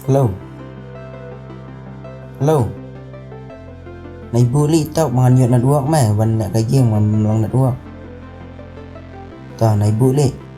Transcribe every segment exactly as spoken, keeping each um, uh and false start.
Hello. Hello. Nai buli tau mangan yot network mai ban nak kajing man long network. Ta nai buli.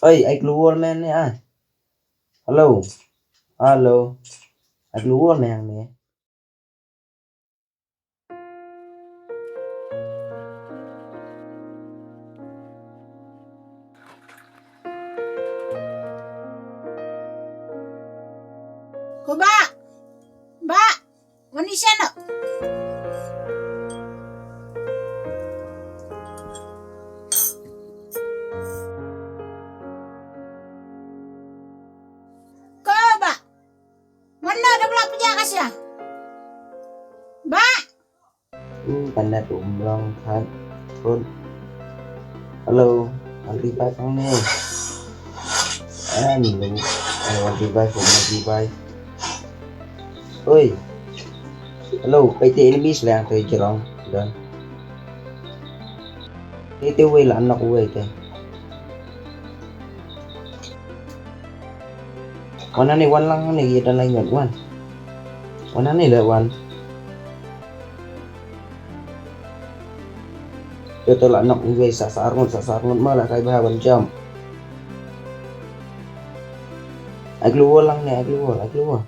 Oi, ai kluwol men ne ai. Hello. Hello. Ai kluwol men ne. Ko ba. Ba. Wani shano. Ko ba. Mano da bla pya ka sha. Ba. Hmm, panet um long khat. Phone. Hello, wan ri bai pang ne. An lu. Ai, wan ri bai, phone wan ri bai. Oi. Hello, pai te enemies lang te jerong. Don. Te te wei la nok wei te. Wan hangne, wan lang hangne, ïa da lai ngot wan. Wan hangne la wan. Te te la nok iwei sa sa arngut, sa sa arngut ma la kai bha ban jam. Ai kluwol lang ne, ai kluwol, ai kluwol.